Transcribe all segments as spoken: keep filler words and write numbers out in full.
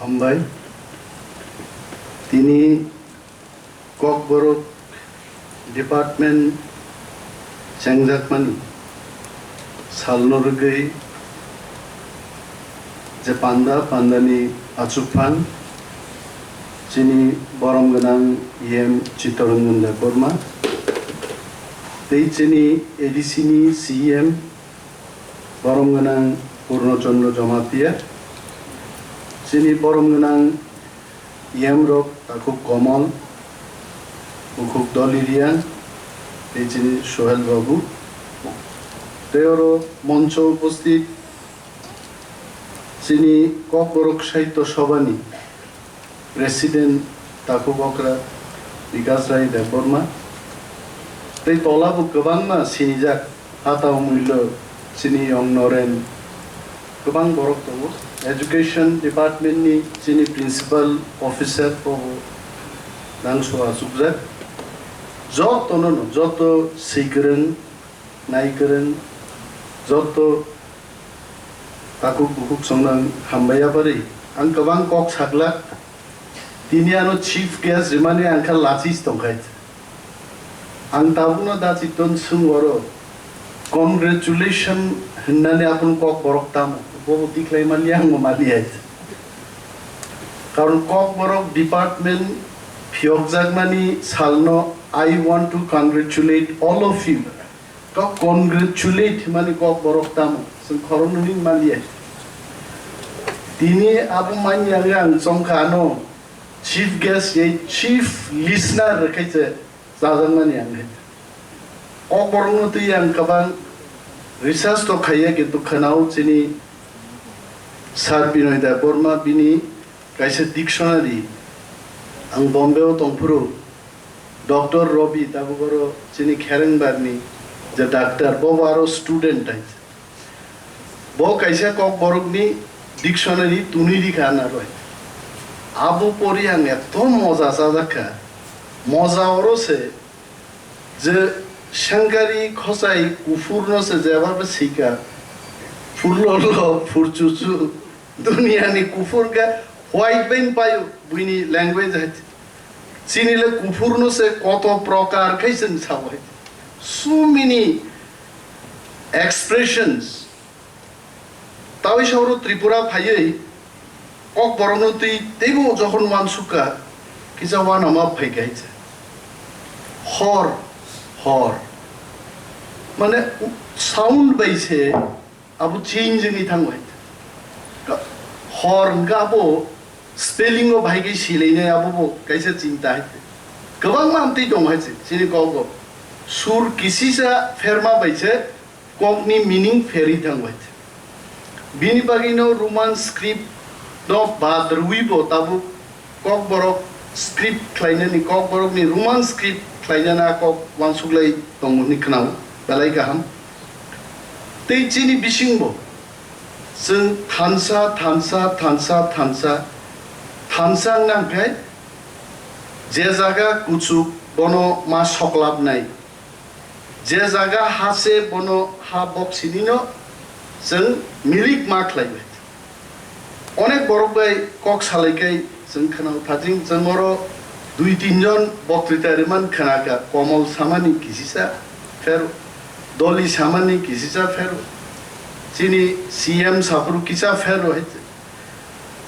Hambai. Tini Kokborok department chengjakmani salno rwgwi je panda, pandani achukphang chini borom gwnang E M Chittaranjan Debbarma tei chini A D C ni C E M borom gwnang Purno Chandra Jamatia, chini borom gwnang E M rok takhuk Komal, bukhuk Doli Riang, tei chini Sohel Babu. Tei oro moncho upasthit chini Kokborok Sahitya Sabhani President takhuk okra Bikas Rai Debbarma. Tei tola bo kwbangma sinijak, Hatao Mullo, chini Yong Noren, kwbang borok tongo. Education Department ni chini Principal Officer bo nangso achukjak. Jotono no, joto swi kwrwng, nai kwrwng, joto takhuk bukhuk songno ang hambai yapari. Ang kwbang kok saglak. Tini ano chief guest rimani ang kha lachis tongkhai. Ang tabukno da Chiton swng oro congratulation hwnmani aboni kok borok tamo? Bobo tikhlai mali ang bo mali ai. Karon Kokborok department phiyokjakmani salno I want to congratulate all of you. Kok congratulate hwnmani Kokborok tamo? Chwng khoroknwi maliya. Tini abo manya ang chongkha ano chief guest, ei chief listener rwkhai se chajakmani ang hai. Kokborokno twi ang kwbang research to khaiya, kintu khwnao chini Sir Binoy Debbarma bini kaisa dictionary, ang Bombay o tongphuru, Doctor Robi, tabuk oro chini Kherengbarni je doctor, bo aro student hai. Bo kaisa Kokborokni dictionary tunui rikha narwai. Abo pori ang eto moja chajakha. Moja oro se je Sengkari Khosai kuphurno se jeba sika, phurlolo, phurchuchu, duniyani kuphur ga white bai paio, buini language hai. Chini le kuphurno se koto prokar khai chwng sao hai. So many expressions. Tawi sauro Tripura phaiwi Kokborokno twi teibo jokhon uansukha, kisa uanama phaikha hai se. Hor, hor. Mane sound bai se abo change wngwi thango hai. Hor hwnkhe abo spelling o bahai khe silainai, abo bo kaisa chinta hai. Kwbangma amtwi tongo hai se chini kogo. Sur kisisa pherma bai se kokni meaning pherwi thango hai. Bini bagwino Roman script no bad rwui bo tabuk Kokborok script khlainani, Kokborokni Roman script khlainani a kok uansuklai tongmani khwnao, belai kaham. Tei chini bisingbo chwng thansa, thansa, thansa, thansa, thansa wngna hwnkhe je jaga kuchuk bono ma soklapnai, je jaga ha se bono ha boksinino chwng milik ma khlaibai. Onek borok bai kok salai kai chwng khwnao thajing, chwng oro dui tin jon boktwita riman khwnakha, Komol samani kisisa phero, Doli samani kisisa phero, chini C M saphuru kisa phero hai.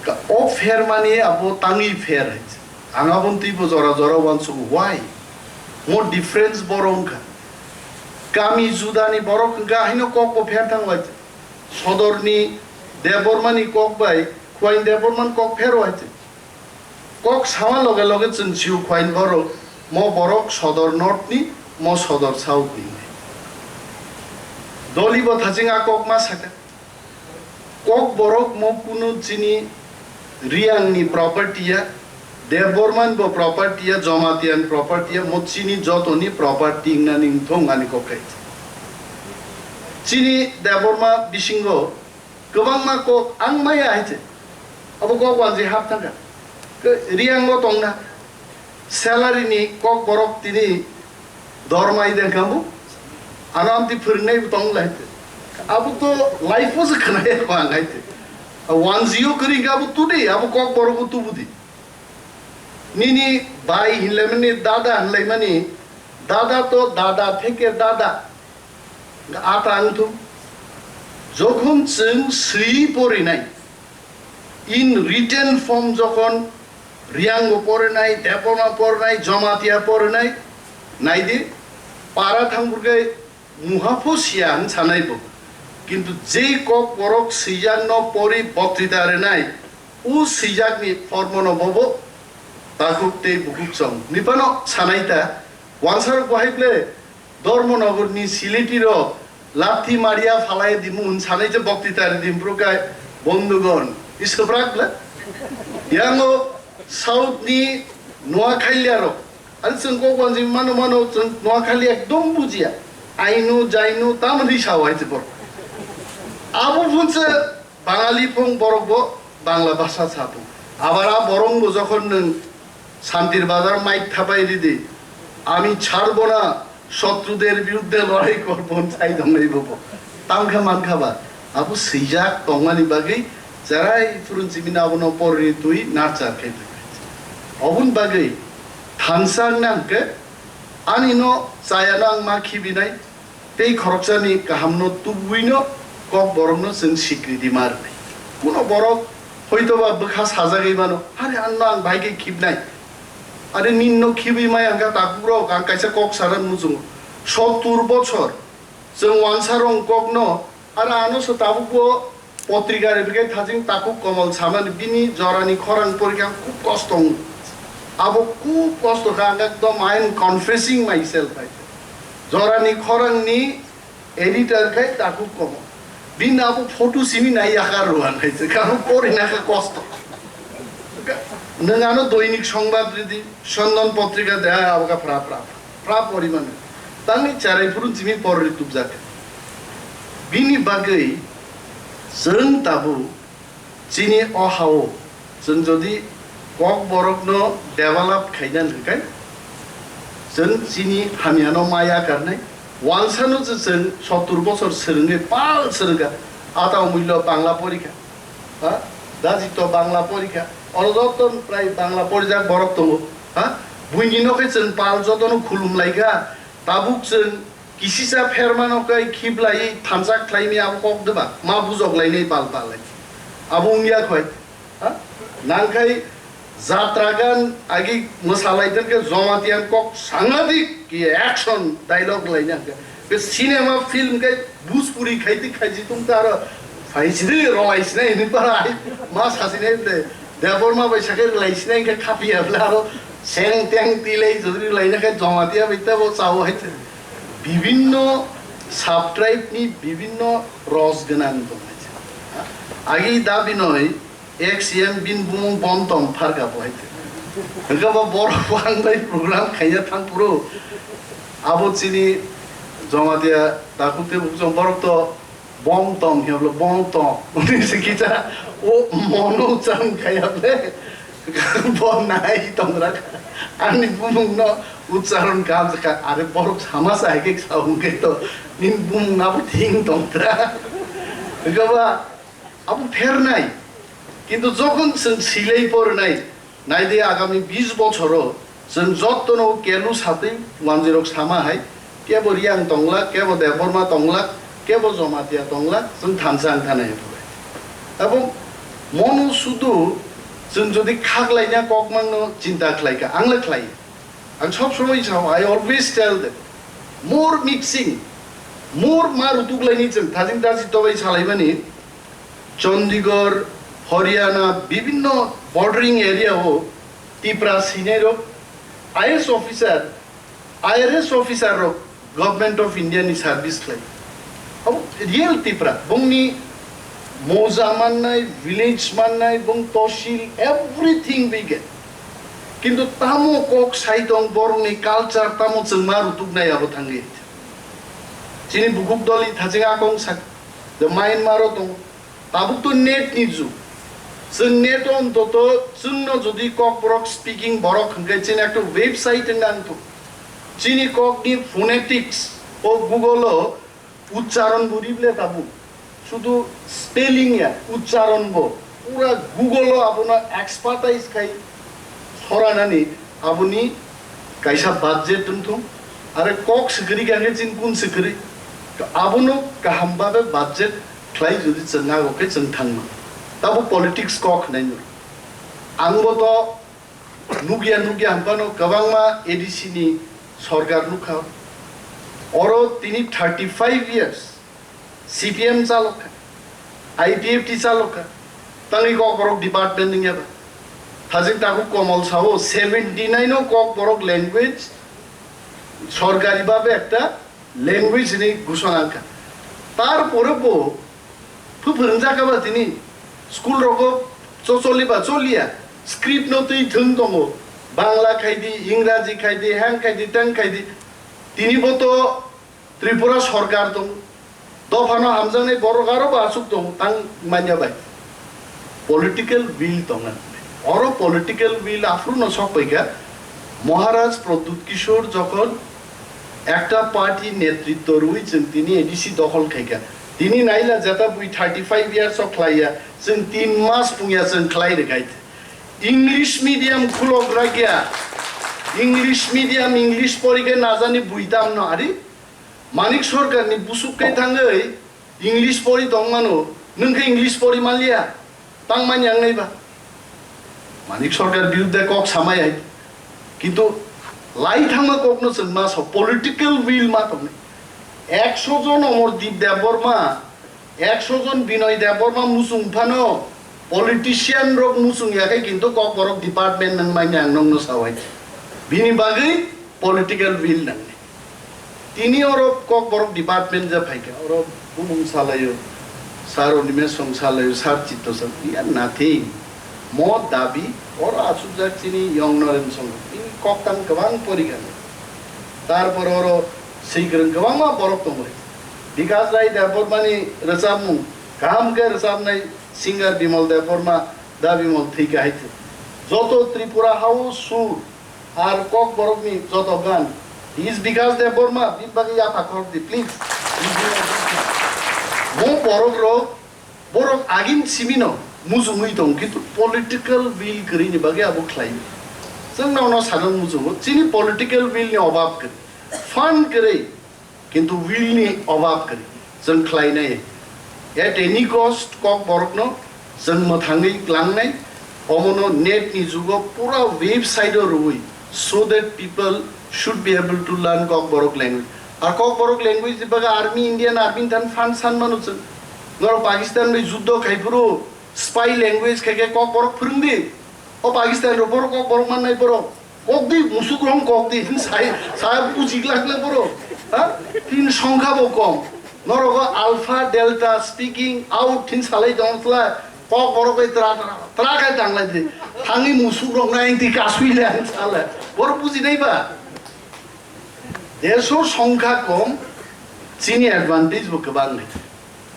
Ka-, o pher mani abo tangwi pher hai. Ang aboni twibo jora jora uansukgo. Why? Mo difference boro wngkha. Kami judani borok hwnkha haino kokbo pher thang bai. Sodorni Debbarmani kok bai Khuain Debbarmani kok pher hai. Kok sama loge loge chwng sio Khuain borok, mo borok Sodor North ni, mo Sodor South ni. Dolibo thaching a kok ma sakha. Kokborok mo kunu chini Riang ni property ya, Debbarman bo property ya, Jamatia ni property ya, mo chini joto ni property wngna ni wngthong ani kok hai. Chini Debbarma bisingo kwbangma kok ang maya hai se. Abo kok wanjwi hap thangkha. Ke Riang o tongna. Salary ni Kokborok tini dormai de kamo. Ano amtwi phwrwngnai bo tong lai te. Abo to life o se khwnai ko ang hai te. Wanjio kwrwi khe abo tudi, abo Kokborok bo tubudi. Nini bai hinlaimani, dada hinlaimani, dada to dada theke dada. Ata wngthung. Jokhon chwng swi porinai, in written form jokhon Riango porinai, Debbarma porinai, Jamatia porinai, naidi, para thangburgai muhapho siya hwn sanai bo. Kintu jei Kokborok swijakno pori boktita rwnai, o swijakni formono bobo takhuk tei bukhuk chong. Nipano sanai ta, wansarok bahai ble Dharmanagarni Siliti rok lapthi maria phalai dimu hwn sanai je boktita ri dimpro kai bondhugon. Iswprak ble? Yango South ni Noakhaliya rok. Ani chwng kok wanjwi mano mano chwng Noakhali ekdom bujiya. Ainu, jainu, tamoni sao hai chwng. Abo phunse Bangali phung borok bo Bangla bhasha sabu. Abar a borong bo jokhon nwng Santir Bazar mic thapai ridi, "আমি ছাড়ব না শত্রুদের বিরুদ্ধে লড়াই করব" hwn sai tongnai bobo. Tamkha mankha ba, abo swijak tongmani bagwi cherai phurun chimino abono porri twi nurture khai twi. Oboni bagwi thansa wngna hwnkhe ani no chaya no ang ma khibinai, tei khoroksani kahamno tubuino Kokborokno chwng sikriti ma rwnai. Kuno borok hoitoba bwkha sajagwi mano, "Are anno ang bai khe khibnai. Are ninno khibwi maya hwnkha takhuk rok, ang kaisa kok sana muchungo. Sottur bochor chwng wansa rong kokno, are ano se tabukbo potrika rebikhe thajing takhuk Komol samani bini jorani khorang porikha ang khub kosto wngo. Abo khub kosto kha, ang ekdom I am confessing myself," hai. Jorani khorangni editor khai takhuk Komol. Bini abo photo simi nai yakar rwang hai se, kabo porina kha kosto. Nwng ano Doinik Songbad ridi, Sondan Potrika de, abo kha phra phra phra pori mano. Tangni cherai phurun simi porri tubjak. Bini bagwi chwng tabuk chini o ha-o chwng jodi Kokborokno develop khaina hwnkhe, chwng chini hamyano ma yakarnai. Wansano se chwng sottur bochor swrwngwi pal swrwngkha, ata umwilo Bangla porikha, ha? Dajito Bangla porikha, oro joto prai Bangla porijak borok tongo, ha? Buini nokhe chwng pal jotono khulumlaikha, tabuk chwng kisisa phermano kai khiblai thansa khlaini abo kok deba ma bujok lainai pal pal lai. Abo wngya khoi. Ha? Nangkhai jatra gan agi mwsalai tongkhe Jamatia kok sangadik ki action dialogue laina hwnkhe. Be cinema film kai Bhojpuri khaiti khaiji tongta aro phaisidi rolai sinai hini para ai ma sasinai de Debbarma bai sakai rolai sinai khe khapiya bla aro seng teng tilai jodi laina khe Jamatia bai tabo chao hai. Bibinno sub-tribe ni bibinno ros gwnang tong hai. Agi dabi noi X M bin bumung bom tong pharka bo hai. Hwnkhe bo borok bo ang bai program khaina thang phuru abo chini Jamatia takhuk tei bukhuk borok to bom tong hiya bwle bom tong. Uni se kisa o mono uchcharon khaiya bwle bo nai tongra. Ani bumung no uchcharon kam kha are borok sama sa hai khe sa hwnkhe to nin bumung abo thing tongtra. Hwnkhe ba abo phernai. Kintu jokhon chwng silai pornai, naidi agami bis bochoro chwng jottono kelu satwi wanjwirok sama hai, kebo Riang tonglak, kebo Debbarma tonglak, kebo Jamatia tonglak, chwng thansa wng thana hai phurai. Abo mono sudu chwng jodi khaklaina kokmangno chinta khlaikha, ang le khlai. Ang sob somoi sao, I always tell them, more mixing, more ma rutuk laini chwng thajing daji tobai salaimani, Chandigarh, Haryana, bibinno bordering area o Tipra sinai rok, I A S officer, I R S officer rok Government of India ni service khlai. Abo real Tipra, bongni moja mannai, village mannai, bong tosil, everything we get. Kintu tamo kok sai tong borokni culture tamo chwng ma rutuk nai abo thangwi. Chini bukhuk doli thajing akong sak, the Myanmar o tong, tabuk to net ni jug. Chwng net o ontoto chwngno jodi Kokborok speaking borok hwnkhe chini ekta website wngna wngthok. Chini kokni phonetics o Google o uchcharon bo ribwle tabuk. Sudu spelling ya, uchcharon bo. Pura Google o abono expertise khai soranani aboni kaisa budget tongthung. Are kok swkiri khe chini kun swkiri. To abono kaham babe budget khlai jodi chwng nago khe chwng thangma. Tabo politics kok hwnai no. Ang bo to nugya nugya hampano kwbangma A D C ni sorkar nukha. Oro tini thirty five years C P M chalokha, I P F T chalokha, tangwi Kokborok department wngya ba. Hajik takhuk Komol sao seventy nine o Kokborok language sorkari babe ekta language hinwi ghosona wngkha. Tarpore bo phu phwrwngjak ba tini school rogo chocholi ba choliya, script no twi thwng tongo, Bangla khaidi, Ingraji khaidi, hang khaidi, tang khaidi. Tini bo to Tripura sorkar tong, dophano hamjaknai borok aro bo aswk tong, tang manya bai. Political will tongna. Oro political will aphuru no sok paikha. Maharaj Pradyut Kishore jokhon ekta party netritto rwi chwng tini A D C dokhol khaikha. Tini naila jeta bui thirty five years o khlaiya, chwng tin mas pungya chwng khlai rwkhai. English medium khulok rakya. English medium, English porikhe najani bui tamno ari. Manik Sarkarni busuk kai thangwi English pori tongmano, nwng khe English pori manliya, tang manya wngnai ba? Manik Sarkar birudde kok samai hai, kintu lai thangma kokno chwng ma so, political will ma tongnai. Ekso jon Omordeep Debbarma, ekso jon Binoy Debbarma muchung phano politician rok muchung ya khe kintu Kokborok department nang manya ang nokno sawai. Bini bagwi political will nangnai. Tini oro Kokborok department ja phaikha, oro bumung salaio, sir Animesh song salaio, sir Chitto song, we are nothing. Mo dabi, oro asukjak chini Young Noren song, tini koktang kwbang porikha. Tarpor oro swikwrwng kwbangma borok tongo. Bikash Rai Debbarmani rwchapmung, kaham khe rwchapnai singer Bimal Debbarma, da Bimal thwikha hai khe. Joto Tripura hao sur, Ar Kokborokni joto gan. He is Bikash Debbarma, bini bagwi yapha khorokdi, please. Mo borok rok, borok agin simino mujungwi tong, kintu political will kwrwini bagwi abo khlai. Chwng nono sanan mujungo, chini political will ni obab kwrwi. Fund kwrwi, Kintu will ni obab kwrwi, chwng khlainai. At any cost, Kokborokno chwng mwthangwi klangnai, omono net ni jugo pura website o rwui, so that people should be able to learn Kokborok language. Ar Kokborok language ni bagwi army, Indian army ni thani fund san mano chwng. Norok Pakistan bai juddo khai phuru spy language khai khe Kokborok phwrwng di. O Pakistan rok borok Kokborok mannai borok. Kok di, musuk rong kok di, hin sai, sai buji glak glak boro. Ha? Tin songkha bo kom. Norogo alpha, delta, speaking out, tin salai dong sla. Kok borok bai tra tra, tra kai tanglai di. Hangi musuk rong na ing ti kasui le ang sala. Boro buji nai ba? Deso songkha kom, chini advantage bo kwbang nai.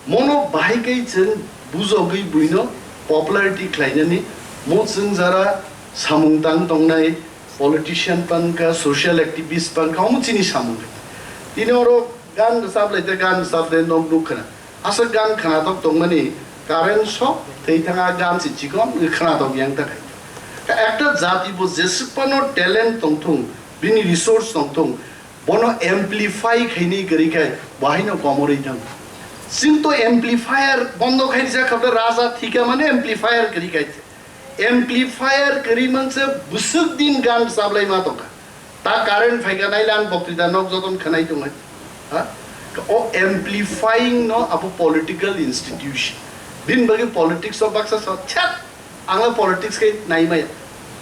Mono bahai khe chwng bujogwi buino popularity khlainani, mo chwng jara samung tang tongnai politician pankha, social activist pankha, omo chini samung. Tini oro gan rwchap lai tei gan rwchap de nok nuk khna. Aswk gan khnatok tongmani current sok thei thanga gan si chikon khnatok yang takai. Ekta jati bo jeswk pano talent tongthung, bini resource tongthung, Bono amplify khainwi kwrwi khe bo haino komorwi thang. Chwng to amplifier bondo khai rijak kha, raja thika mane amplifier kwrwi khai. Amplifier kwrwi manse bwswk din gan chablai ma tongkha. Ta current phaikha nai lan boktrita nok joton khanai tongnai. Ha? O amplifying no abo political institution. Din bagwi politics o baksa sa chat Ang le politics khe naimaya.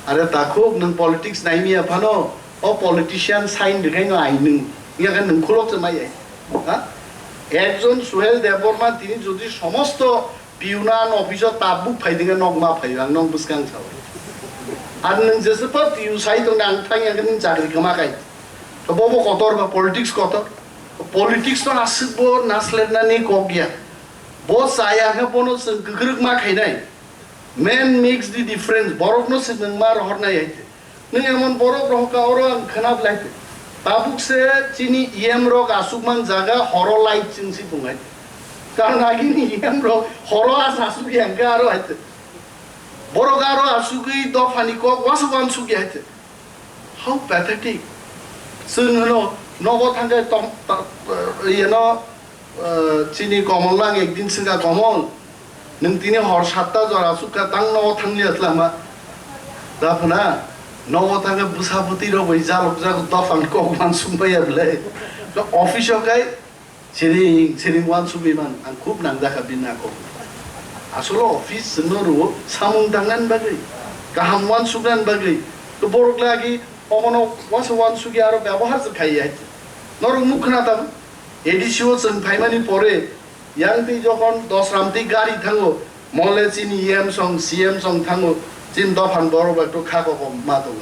Are takhuk, nwng politics naimaya phano, o politician sign rwkhaino ai nwng. Iya khe nwng khulok se maya. Ha? Ekjon Suhel Debbarma tini jodi somosto piunan office o tabuk phai dingkhe nok ma phaio, ang nok bwskang sao. Ar nwng jesa pa piu sai tongna ang thang yang nwng chakri kwma kai. To bobo kotor ba politics kotor. Politics no aswk bo naslernani kok ya. Bo chaya khe bono chwng kwkrwk ma khainai. Man makes the difference. Borokno se nwng ma rohornai hai khe. Nwng emon borok rohorkha oro ang khwnap lai khe. Tabuk se chini E M rok aswk man jaga horo light chwng si pung hai khe. Karon agini E M rok horo as aswk yang khe aro hai khe. Borok aro asugwi dophani kok uansuk uansuk ya hai. How pathetic. Chwng hwno nogo thangkhe tom, ta-, eh, yeno, eh, chini Komol nang ekdin swngkha, "Komol, nwng tini hor satta jora sukha tang nogo thangya twlama?" Da phwna, nogo thangkhe bwsa bwtwi rok bai jalok jak dophani kok uansuk maya bwle. Office o kai Siring, siring uansugwi man, ang khub nangjakha bini nakhok. Asolo office chwngno rwo samung tangnani bagwi, kaham uansuknani bagwi. To borok lagi omono uansa uansugwi aro byabohar se khaiya hai. Norok nuk khna tamo? A D C o chwng phaimani pore, yang twi jokhon Dosram twi gari thango, mole chini E M song, C M song thango, chini dophan borok bai to kha koko ma tongo.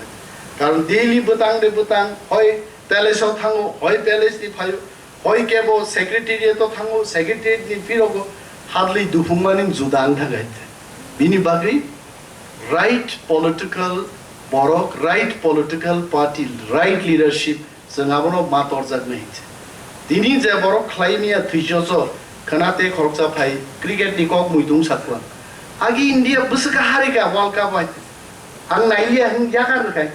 Karon daily bwtang de bwtang, hoi palace o thango, hoi palace ni phaio, hoi kebo secretariat o thango, secretariat ni phirogo hadlwi duphungmani juda wng thang hai. Bini bagwi right political borok, right political party, right leadership, chwng abono ma torjak nai hinse. Tini je borok khlai mia thwiso so khwna te khoroksa phai cricket ni kok muitung sakla. Agi India bwswk harika World Cup hai. Ang naiya hwn yakar rwkhai.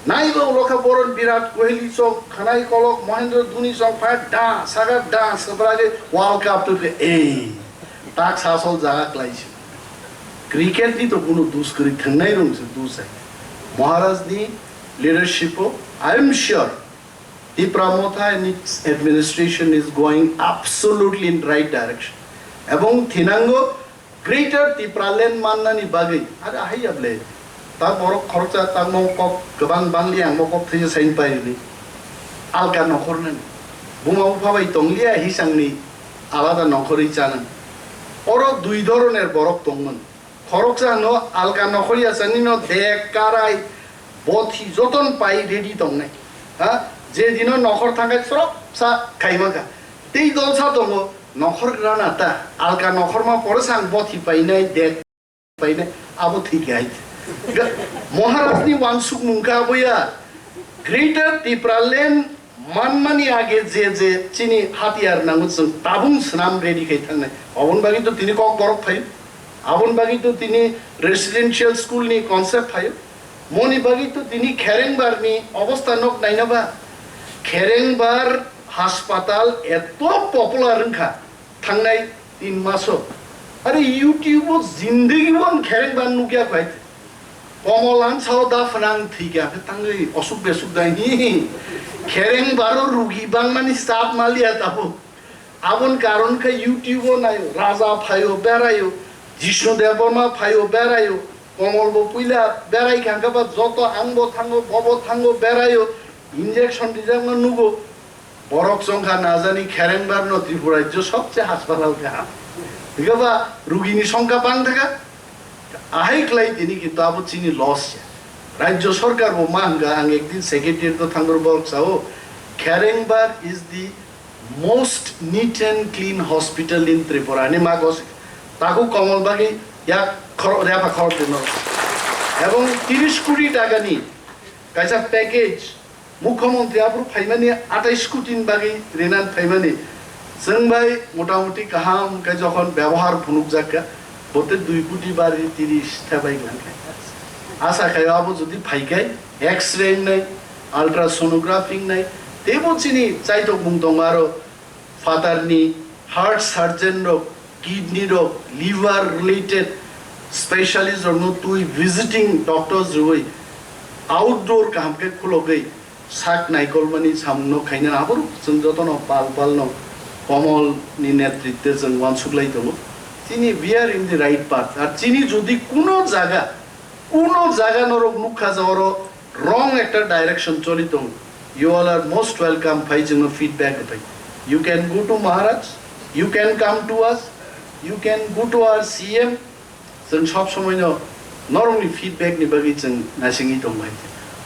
Naiba ulo kha boron Virat Kohli song, khanai kolok Mohendra Dhoni song, pha da, saga da, sabrage World Cup to ke, ei, tak sasol jaga klaisi. Cricket ni to kunu dus kwrwi thangnai rung se dus hai. Maharaj ni leadership o, I am sure, Tipra Motha and its administration is going absolutely in right direction. Ebong thinango Greater Tipraland mannani bagwi, are ahai ya ble, ta borok khoroksa tangmo kok kwbang bangli ang bo kok thwiya sain paini. Alka nokhornani. Buma bupha bai tongliya hisangni alada nokhorwi chanani. Oro dui dhoroner borok tongmani. Khoroksa no alka nokhorya chanino dek, karai, bothi joton pai ready tongnai. Ha? Je dino nokhor thangkai srok sa khaimangkha. Tei dolsa tongo, nokhor grana ta, alka nokhorma pore sang bothi painai, dek painai, abo thik hai. Ga-, Maharaj ni wansuk mungkha aboya. Greater Tipraland manmani age je je chini hatiyar nango chwng tabung swnam ready khai thangnai. Aboni bagwi to tini Kokborok phaio. Aboni bagwi to tini residential school ni concept phaio. Moni bagwi to tini Kherengbar ni obostha nok naina ba. Kherengbar haspatal eto popular wngkha thangnai tin maso. Are YouTube o jindagi o ang Kherengbar nukya khai. Komol ang sao da phwnang thwikha khe tangwi osuk besuk da hi. Kherengbar o rugi bangmani staff maliya tabuk. Aboni karon khe YouTube o naio, Raja phaio beraio, Jishnu Debbarma phaio beraio, Komol bo puila berai kha hwnkhe ba joto ang bo thango, bo bo thango beraio, injection rijakma nugo. Borok chongkha najani Kherengbar no Tripura rajyo sobche haspatal kaham. Hwnkhe ba rugini songkha bang thaka. Ahai khlai tini kintu abo chini loss ya. Rajyo sorkar bo ma hwnkha ang ekdin secretary to thangro borok sao. Kherengbar is the most neat and clean hospital in Tripura. Ani ma gos taku Komol bagwi yak khoro, repha khoro dino. Ebong tiris koti taka ni kaisa package Mukhyamantri aphuru phaimani atais koti ni bagwi rinan phaimani. Chwng bai motamuti kaham khe jokhon byabohar phunukjak kha, bote dui koti bari tiris thebai glan kha. Asa khaio abo jodi phaikhai, X-ray wngnai, ultrasonography wngnai, teibo chini chaitokmung tongo aro Father ni, heart surgeon rok, kidney rok, liver related specialist rok no twi visiting doctors rwi outdoor kaham khe khulogwi sak naikolmani samung no khaina aborok chwng jotono pal pal no Komol ni netritwe chwng uansuk lai tongo. Chini we are in the right path. Ar chini jodi kuno jaga Kuno jaga norok nukha je oro wrong ekta direction choli tong, you all are most welcome phai chwngno feedback rwphai. You can go to Maharaj, you can come to us, you can go to our C M. Chwng sob somoi no norokni feedback ni bagwi chwng naisingwi tong bai.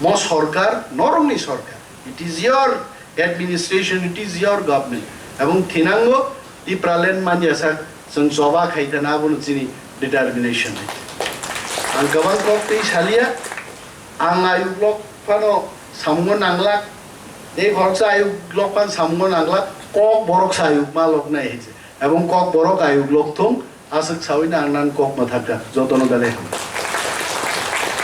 Mo sorkar norokni sorkar. It is your administration, it is your government. Ebong thinango Tipraland manya sak chwng choba khai thana abono chini determination. Ang kwbang kok tei salia, ang ayuk lok phano samungo nanglak, tei khoroksa ayuk lok phan samungo nanglak, kok borok sa ayuk ma lok nai hai se. Ebong kok borok ayuk lok thung, aswk sawi na ang nan kok ma thakha, jotono belai hambai.